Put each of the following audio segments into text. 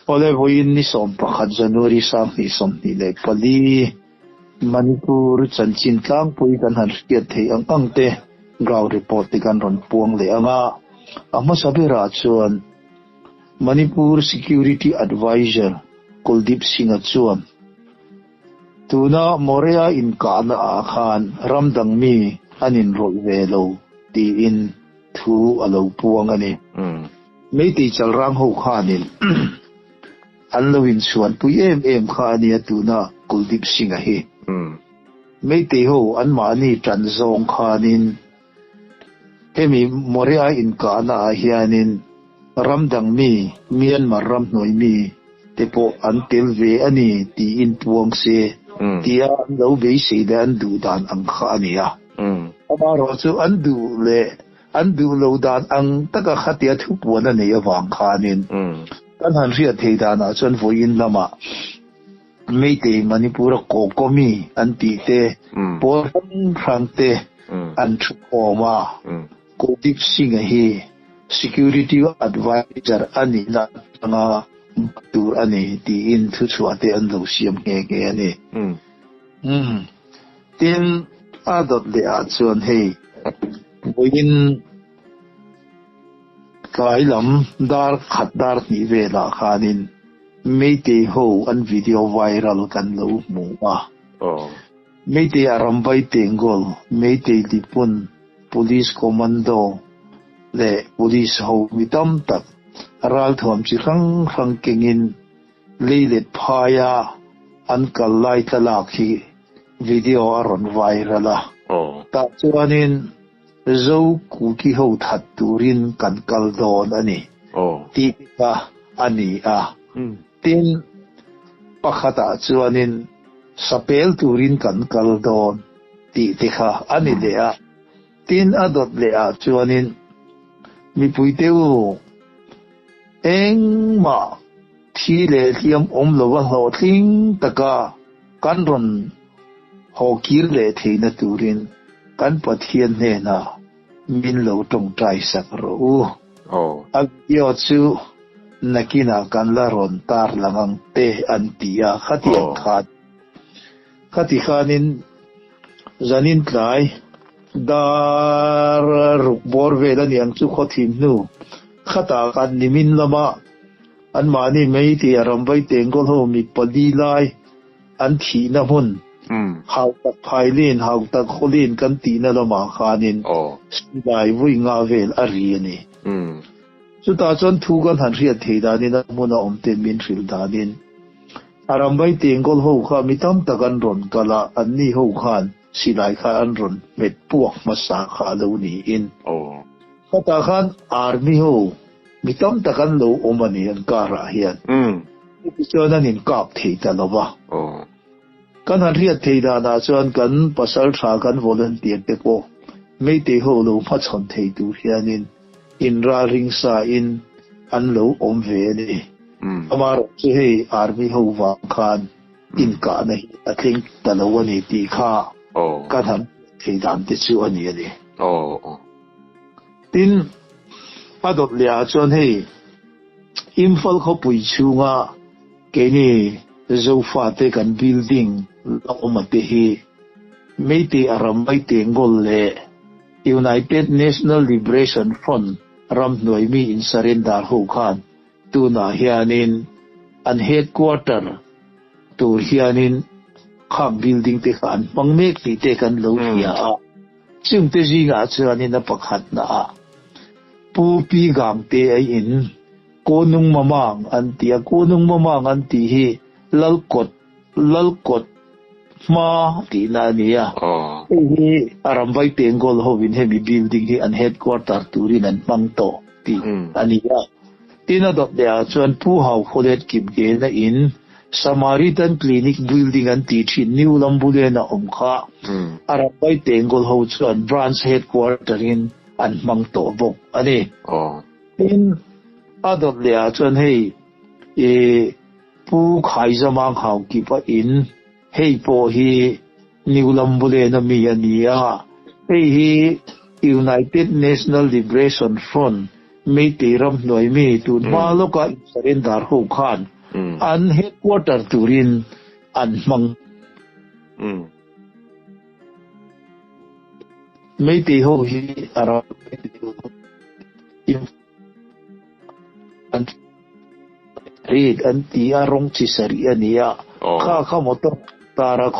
Awle vawiin ni 11 January 2024 Manipur chanchin tlangpui kan han hriat theih ang ang te ground report te kan rawn puang leh ang a. A hmasa berah chuan Manipur Security Adviser Kuldeep Singh-a chuan tuna Morea inkahna ah khan ram dang mi an inrawlh ve lo tiin thu a lo puang a ni. Meitei chalrang ho khanin an lo inchhuanpui em em kha a nia tuna Kuldeep Singh-a hi. Meitei ho anmahni tan zawng khanin hemi Morea inkahna ah hianin ram dang mi, Myanmar ramhnuai mi te pawh an tel ve a ni tiin puang se tia an lo beisei leh an duh dan ang kha a ni a. Amaherawh chu an duh leh an duh lo dan ang taka khatia thupuan a neih avang khanin kan han hriat thei danah chuan vawiin lamah Meitei Manipur-a Kokomi an tih te, pawl hrang hrang te an thu khawm a. Kuldeep Singh-a hi Security Adviser a nihna atanga bat tur a ni tiin thuchhuah te an lo siam nghe nghe a ni. Tin, a dawt leh ah chuan hei vawiin tlai lam dar khat dar hnih velah khanin Meitei ho an video viral kan lo hmu a. Meitei Arambai Tengol, Meitei Lipun, Police Commando leh Police ho mi tam tak ralthuam chi hrang hrang kengin leilet phaia an kal lai thlalak hi video a rawn viral a. Tah chuanin Zo Kuki ho that turin kan kal dawn a ni tih te kha a ni a. Tin, pakhatah chuanin sapel turin kan kal dawn tih te kha a ni leh a. Tin, a dawt leh ah chuanin mipuite u engmah thi leh hliam awm lova hlawhtling taka kan rawn haw kir leh theihna turin kan Pathian hnenah min lo tawngtai sak rawh u. A video chu nakinah kan la rawn tar lang ang te an ti a, khatiang khan khati khanin zanin tlai dar ruk bawr vel a niang chu khaw thim hnu khatah khan nimin lama anmahni mai tih a ramvai tengkawl ho mi pali lai an thihna hmun hau tak phailin hau tak khawlin kan tihna lamah khanin silai vui nga vel a ri a ni. Chutah chuan thu kan han hriat thei danin a hmun a awm ten min hrilh danin a ramvai tengkawl ho kha mi tam tak an rawn kal a, anni ho khan silai kha an rawn hmet puak hmasa kha a lo niin. Khatah khan army ho mi tam tak an lo awm a ni an karah hian. Chutichuan an inkap thei ta lo va. Kan han hriat thei danah chuan kan pasal tha kan volunteer te pawh Meitei ho lo hmachhawn thei tur hianin inralring sa in an lo awm ve a ni. Amaherawh chu hei army ho vang khan inkahna hi a thleng ta lo a ni tih kha kan han hriat thei dan te chu a ni a ni. Tin, a dawt leh ah chuan hei Imphal khawpui chhunga keini Zofate kan building la awm a te hi Meitei Arambai Tengol leh United National Liberation Front ramhnuai mi in surrender ho khan tunah hianin an headquarter tur hianin khang building te kha an hmang mek tih te kan lo hria a. Chungte zingah chuanin a pakhatnaah Pu Pi Gangte a in Kawnung Mamang an ti a, Kawnung Mamang an tih hi Lalkawt, Lalkawt hma tihna a ni a. Hei hi a Ramvai Tengkawl hovin hemi building hi an headquarter turin an hmang tawh tih a ni a. Tin a dawt lehah chuan Pu Haukhawlet Kimgena in Samaritan Clinic building an tih thin New Lambulen a awm kha a Ramvai Tengkawl ho chuan branch headquarter in an hmang tawh bawk a ni. Tin a dawt lehah chuan hei ih Pu Khaizamang Haukipa in hei pawh hi New Lambulen a mi a ni a, hei hi United National Liberation Front Meitei ramhnuai mi tun hma lawka in surrender ho khan. An headquarter turin an hmang. Meitei ho hi a ram an rit an ti a, rawng chi sarih a ni a. Kha kha motor tara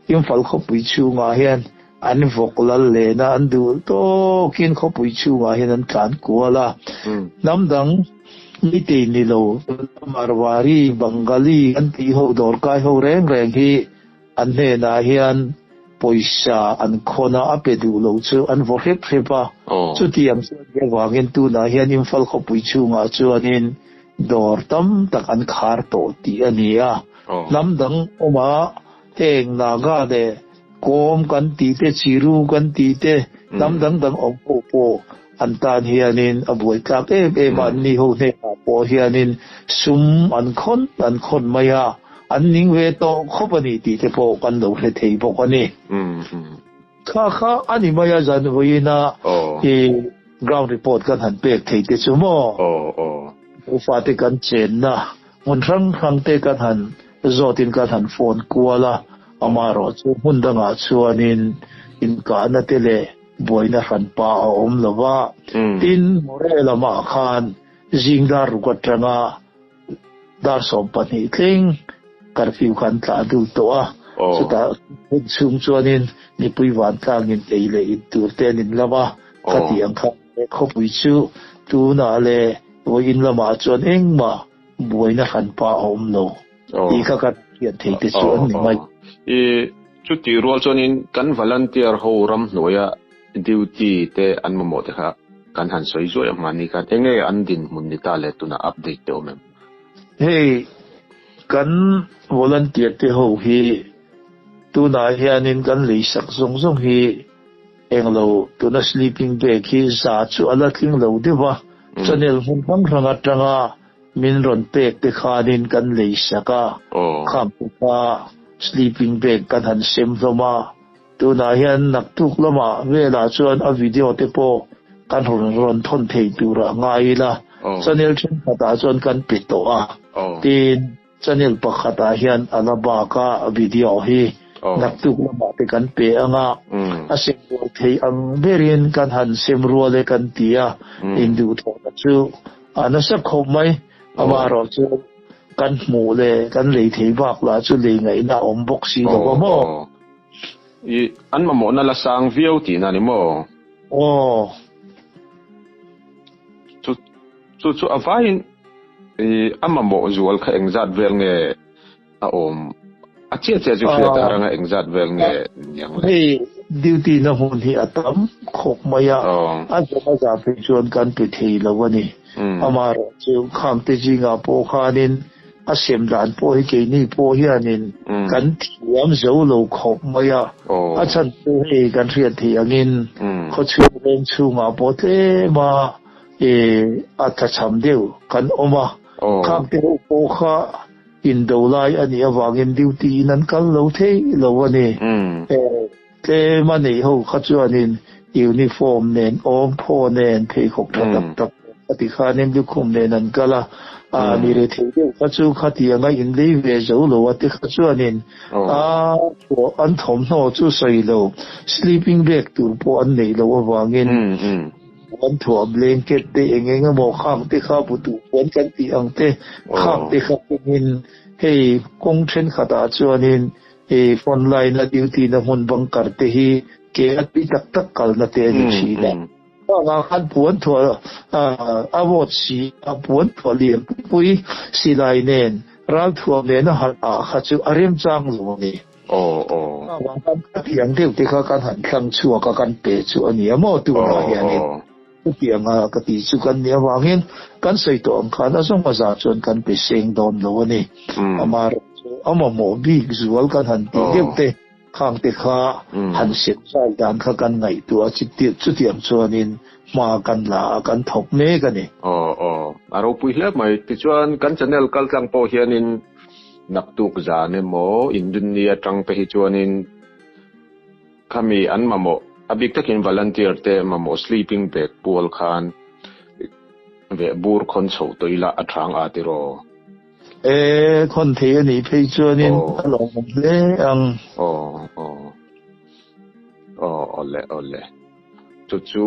Imphal khawpui chhungah hian an vawk lal len a, an duh tawkin khawpui chhungah hian an tlan kual a. Hnam dang Meitei ni lo, Marwari, Bengali an tih ho dawrkai ho reng reng hi An hnenah hian pawisa an khawn a, a pe duh lo chu an vaw hrep hrep a. Chutiang chuan hi avangin tunah hian Imphal khawpui chhungah chuanin dawr tam tak an khar tawh tih a ni a. Hnam dang awma heng Naga leh Kawm kan tih te, Chiru kan tih te, hnam dang dang awm ho pawh an tan hianin a buaitlak em em a, anni ho hnenah pawh hianin sum an khawn an khawn mai a, an ning ve tawh khawp a ni tih te pawh kan lo hre thei bawk a ni. Kha kha a ni mai a zan vawiina i ground report kan han pek thei te chu maw? Ufate kan chenna hmun hrang hrang te kan han zawtin kan han phone kual a, amaherawhchu hmun dangah chuanin inkahna te leh buaina hranpa a awm lo va. Tin, Moreh lamah khan zing dar ruk atanga dar 12 thleng curfew kha an tlah dul tawh a. Chutah hun chhung chuanin mipui vantlangin ei leh in tur te an inlam a, khati ang khan khawpui chu tunah leh vawiin lamah chuan engmah buaina hranpa a awm lo tih kha kan hriat thei te chu an ni mai. I chutih rual chuanin kan volunteer ho ramhnuaia duty te an mamawh te kha kan han sawi zuai a hmani khan enge an dinhmun ni ta le tunah update te awm em? Hei kan volunteer te ho hi tunah hianin kan leisak zawng zawng hi Englo, tuna sleeping bag hi za chu a la tling lo deuh a, channel hmun hrang hrang atanga min rawn pek te khanin kan lei sak a, kham te kha sleeping bag kan han sem hlawm a, tunah hian naktuk lamah velah chuan a video te pawh kan rawn rawn thawn thei turah ngai ila, channel thenkhatah chuan kan pe tawh a, tin. Channel pakhatah hian a la bak a, video hi naktuk lamah te kan pe ang a, a sem rual thei ang berin kan han sem rual e kan ti a, induhthawhna chu a nasa khawp mai. Amaherawhchu kan hmuh leh kan lei thei bak lah chu lei ngaihna a awm bawk si lo va maw? I an mamawhna la sang viau tihna a ni maw? Aw. Chu chu chu a vaiin i a mamawh zual kha engzat vel nge a awm? A chiah chiah chu hriat a ranga engzat vel nge niang le? Hei duty na hmun hi a tam khawp mai a, a zawm a zah phei chuan kan pe thei lo a ni. Amaherawhchu khangte zingah pawh khanin a sem dan pawh hi keini pawh hianin kan thiam zo lo khawp mai a, a chhan chu hei kan hriat theih angin khawchhung veng chhungah pawh tlem a a tlachham deuh kan awm a, khangte ho pawh kha indo lai a nih avangin duty in an kal lo thei lo a ni. Tlem a neih ho kha chuanin uniform nen, awmphaw nen, pheikhawk tha tak tak nen khati khanin lukhum nen an kal a, a mi rethei deuh kha chu khatianga inlei ve zo lo a te kha chuanin a an thawmhnaw chu sawi lo, sleeping bag tur pawh an neih loh avangin an thuah blanket te eng eng emaw khang te kha bu duh puan kan tih ang te khang te kha kengin hei kawng thenkhatah chuanin He front line a duty na hmun bunker te hi ke a tui tak tak kalna te a ni thin a. Khangah khan puan thuah a vawt si a, puan thuah lian pui pui silai nen ralthuam nen a han ah kha chu a remchang lo a ni. Khangah khan khatiang deuh te kha kan han thlang chhuak a kan pe chu a ni a maw tunah hianin chutianga ka tih chu kan nih avangin kan sawi tawh ang khan a zawng a zah chuan kan pe seng dawn lo a ni. Amaherawhchu a mamawh bik zual kan han tih deuh te khang te kha han sem zai dan kha kan ngaihtuah a chutiang chuanin hma kan la a kan thawk mek a ni. Aw aw a ropui hle mai. Tichuan kan channel kaltlang pawh hianin naktuk zan emaw Indunni atang te hi chuanin Khami an mamawh, a bik takin volunteer te mamawh sleeping bag pual khan veh bur khawn chhoh tawh ila a thang a tiraw? E khawn thei a nih phei chuanin a lawmawm hle ang. Aw aw aw awle awle chu chu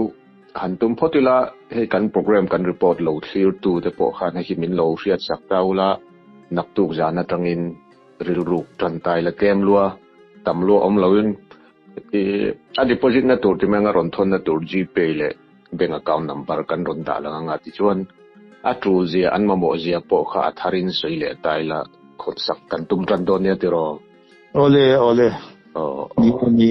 han tum phawt ila hei kan program kan report lo thlir tu te pawh khan hei hi min lo hriat sak ta ula naktuk zan atangin rilruk tan tai la tlem lua tam lua awm loin a deposit na tur ti mai anga rawn thawn na tur gpay leh bank account number kan rawn dah lang anga tichuan a tul zia an mamawh zia pawh kha a tharin sawi leh ta ila khawt sak kan tum tan dawn nia tiraw. Awle awle. Aw Ni aw. ni.